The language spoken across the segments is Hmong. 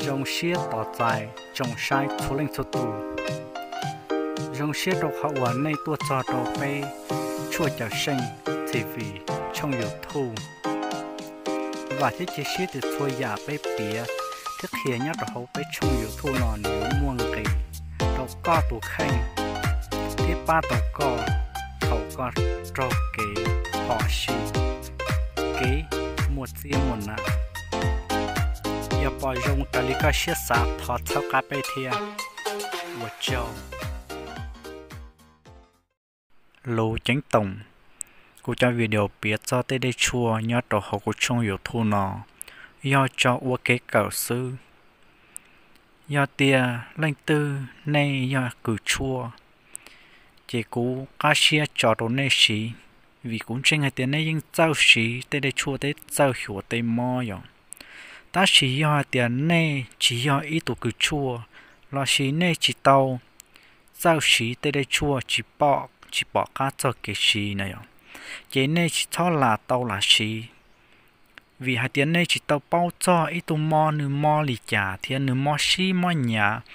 Zoo siab tos txais tsoom saib txhua leej txhua tus. Zoo siab rau qhov uas nej tuaj txog rau peb Tshuaj Cawm Seej T V tshooj YouTube. Vam thiab cia siab tias txhua yam peb piav thiab qhia nyob rau hauv peb tshooj YouTube no nws yuav muaj nqis rau koj tus kheej thiab pab tau koj thaum koj raug kev phom sij, kev muaj txiab muaj nam. Yog pom zoo raws li koj siab xav thov txhawb qab peb thiab. Ua tsaug. Lus ceeb toom, kuv cov video piav txog tej dej tshuaj nyob rau hauv kuv tshooj YouTube no yog tso ua kev kawm xwb. Yog tias leej twg nej yog kws tshuaj, ces kuv qab siab tso rau nej siv, vim kuv ntseeg hais tias nej yeej txawj siv tej dej tshuaj thiab txawj xyuas tej mob yom. Tab sis yog hais tias nej tsis yog ib tug kws tshuaj, lossis nej tsis tau txawj siv tej dej tshuaj, tsis pom, tsis pom qab txog kev siv na yom, ces nej tsis txhob lam tau lam siv. Vim hais tias nej tsis tau paub txog ib tug mob nws mob li cas thiab nws mob sib mob nyav,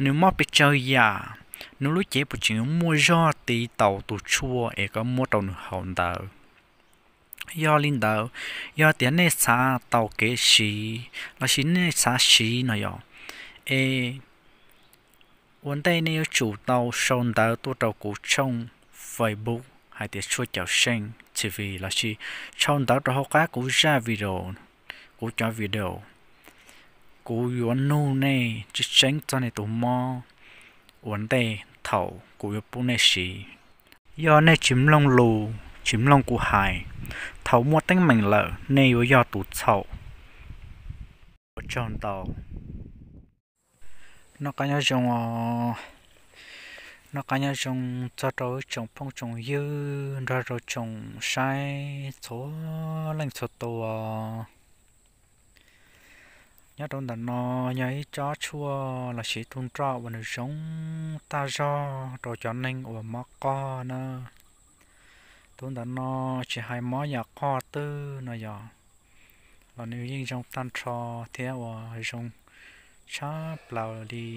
nws mob pes tsawg yam, nws lub cev puas tseem yuav muaj zog tiv taus tus tshuaj es koj muab rau nws haus ntawd. Yog li ntawd, yog tias nej xav tau kev siv lossis nej xav siv no yom, es ua ntej nej yuav tsum tau sau ntawv tuaj rau kuv tshooj Facebook hais tias Tshuaj Cawm Seej T V lossis sau ntawv rau hauv qab kuv zaj video, kuv cov video. Kuv yuav nug nej tseeb tseeb txog nej tus mob ua ntej thaum kuv yuav pub nej siv. Yog nej tsis mloog lus, tsis mloog kuv hais, thaum muaj teeb meem lawm nej yuav yog tus txhaum. Ua tsaug ntau. Noj qab nyob zoo os. Noj qab nyob zoo txog rau ib tsoom phooj tsoom ywg nrog rau tsoom saib txhua leej txhua tus. Nyob rau ntawm no yog ib tsob tshuaj lossis ib tug nroj uas nws zoo tag zog rau cov neeg uas mob qoj na. Tus ntawm no tsis hais mob yam qoj twg no yog los nws yeej zoo tag nrho thiab uas zoo tshaj plaws li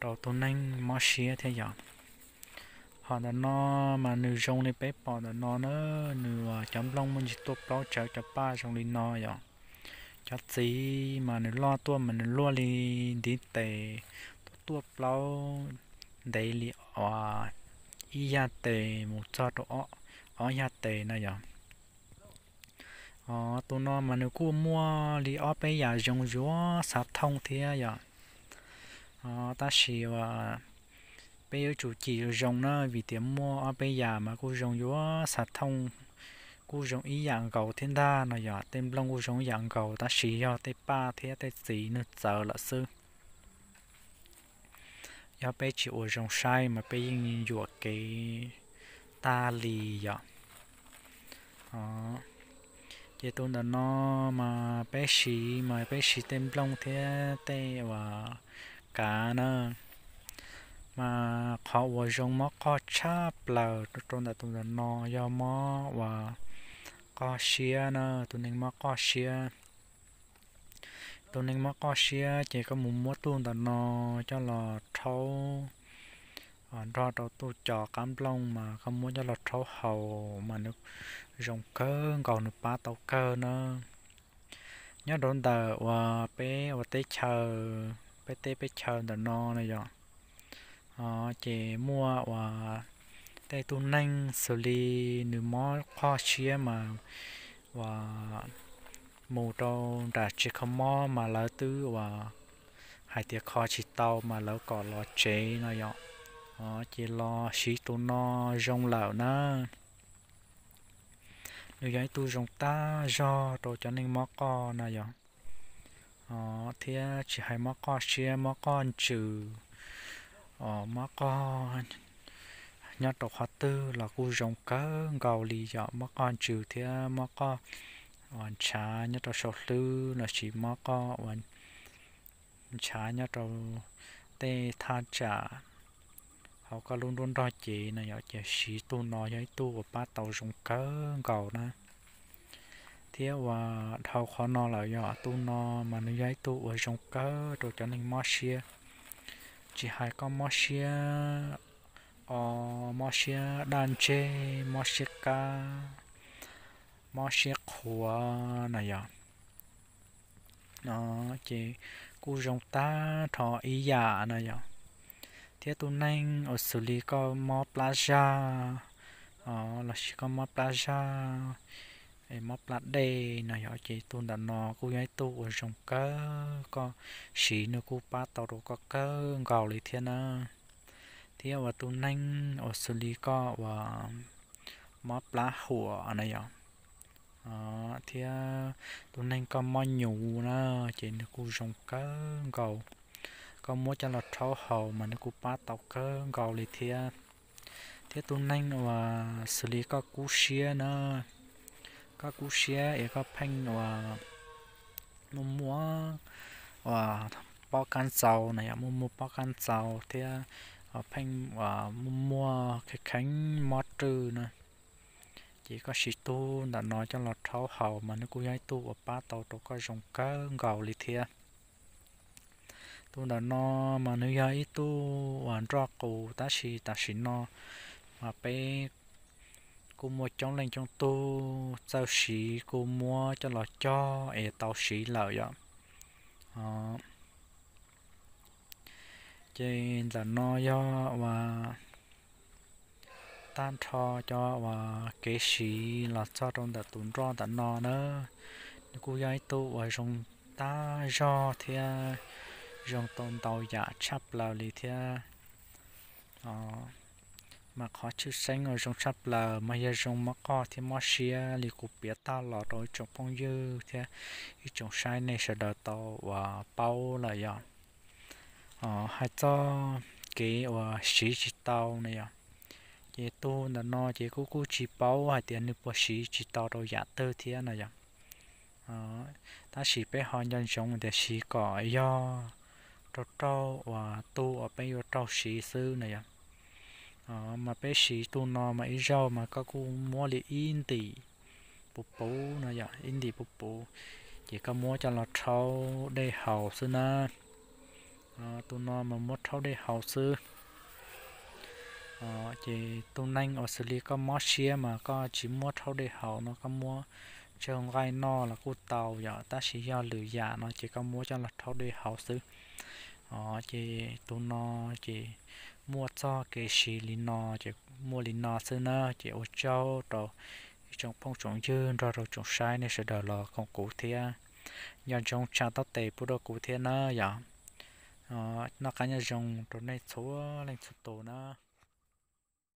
rau tus neeg mob siab thiab yom. Ho ntawm no mas nws zoo li peb pom ntawm no na, nws uas cov nplooj muaj ntsis tuaj plaub tsawv cov paj zoo li no yom. Cov txiv mas nws loj tuaj mas nws luaj li ntiv tes, tuaj tuaj plaub ntev li ua ib yaj tes mus txog rau ob yaj tes na yom. Tus no mas nws kuj muaj li ob peb yam zoo yuav xav thooj thiab yom. Tab sis uas peb yuav tsum cim zoo zoo na, vim tias muaj ob peb yam mas kuj zoo yuav xav thooj, kuj zoo ib yam nkaus thiab ntag no yom. Tej nplooj kuj zoo ib yam nkaus tab sis yog tej paj thiab tej txiv nws txawv lawm xwb. Yog peb tsis ua zoo saib mas peb yeej yuam kev tag li yom. Ces tus ntawm no mas peb siv mas peb siv tej nplooj thiab tej uas kav na. Mas qhov uas zoo mob qoj tshaj plaws rau ntawm tus ntawm no yog mob uas qoj siab na, tus neeg mob qoj siab. Tus neeg mob qoj siab ces koj mus muab tus ntawm no coj los rhaub nrog rau tus cov qab nplooj mas koj muab coj los rhaub haus mas nws zoo kawg nkaus, nws pab tau kawg na. Nyob rau ntawm uas peb uas teb chaws, peb teb peb chaws ntawm no na yom, ces muaj uas tej tug neeg xws li nws mob qoj siab mas uas mus rau nram tsev kho mob mas lawv twb uas hais tias kho tsis tau mas lawv kom los tsev no yom, ces los siv tus no zoo lawm na. Nws yog ib tug zoo tag zog rau cov neeg mob qoj na yom, thiab tsis hais mob qoj siab, mob qoj ntsws, mob qoj nyob rau qhov twg los kuj zoo kawg nkaus li yom. Mob qoj ntsws thiab mob qoj uas ntshav nyob rau saum hlwb lossis mob qoj uas ntshav nyob rau tej thaj tsam hauv koj lub nruab nrog cev no yom, ces siv tus no yog ib tug uas pab tau zoo kawg nkaus na. Thiab uas dhau qhov no lawm yog tus no mas nws yog ib tug uas zoo kawg rau cov neeg mob siab. Tsis hais koj mob siab o, mob siab daj ntseg, mob siab kab, mob siab qhuav na yom, ces kuj zoo tag nrho ib yam na yom. Thiab tus neeg uas xws li koj mob plab zag lossis koj mob plab zag, mob plab dej no yom, ces tus ntawm no kuj yog ib tug uas zoo kawg, koj siv nws kuj pab tau rau koj kawg nkaus li thiab na. Thiab uas tus neeg uas xws li koj uas mob plab huam na yom, thiab tus neeg koj mob nyuv na, ces nws kuj zoo kawg nkaus. Koj muab coj los rhaub haus mas nws kuj pab tau kawg nkaus li thiab. Thiab tus neeg uas xws li koj kub siab na, koj kub siab es koj pheej uas muaj muaj uas pob kab ntxaus na yom, muaj muaj pob kab ntxaus thiab pheej uas muaj muaj kheev kheev mob rwj na, ces koj siv tug ntawm no coj los rhaub haus mas nws kuj yog ib tug uas pab tau rau koj zoo kawg nkaus li thiab. Tus ntawm no mas nws yog ib tug uas nroj qus tab sis tam sim no mas peb kuj muaj coob leej coob tug txawj siv kuj muab coj los cog es tau siv lawm yom. Ces ntawm no yog uas tag nrho cov uas kev siv los txog rau ntawm tus nroj ntawm no na, nws kuj yog ib tug uas zoo tag zog thiab zoo tau ntau yam tshaj plaws li thiab. Mas qhov tshwj xeeb uas zoo tshaj plaws mas yog zoo mob qoj thiab mob siab li kuv piav tag los rau ib tsoom phooj ywg thiab ib tsoom saib nej sawv daws tau uas paub lawm yom. Hais txog kev uas siv tsis tau na yom, ces tus ntawm no ces kuj kuj tsis paub hais tias nws puas siv tsis tau rau yam twg thiab na yom. Tab sis peb ho nco ntsoov tias siv kom yog raug raug uas tug uas peb yuav raug siv xwb na yom. Mas peb siv tus no mas ib zaug mas koj kuj muab li ib ntim puv puv no yom, ib ntim puv puv, ces koj muab coj los rhaub dej haus xwb na. Tus no mas muab rhaub dej haus xwb. Ces tus neeg uas xws li koj mob siab mas koj tsis muab rhaub dej haus no, koj muab tsau nqaij noj los kuj tau yom, tab sis yog lwm yam no ces koj muab coj los rhaub dej haus xwb. Ces tus no ces muaj txog kev siv li no, ces muaj li no xwb na, ces ua tsaug rau ib tsoom phooj tsoom ywg nrog rau tsoom saib nej sawv daws los koom kuv thiab. Nco ntsoov tsa taub tes pub rau kuv thiab na yom. Noj qab nyob zoo rau nej txhua leej txhua tus na.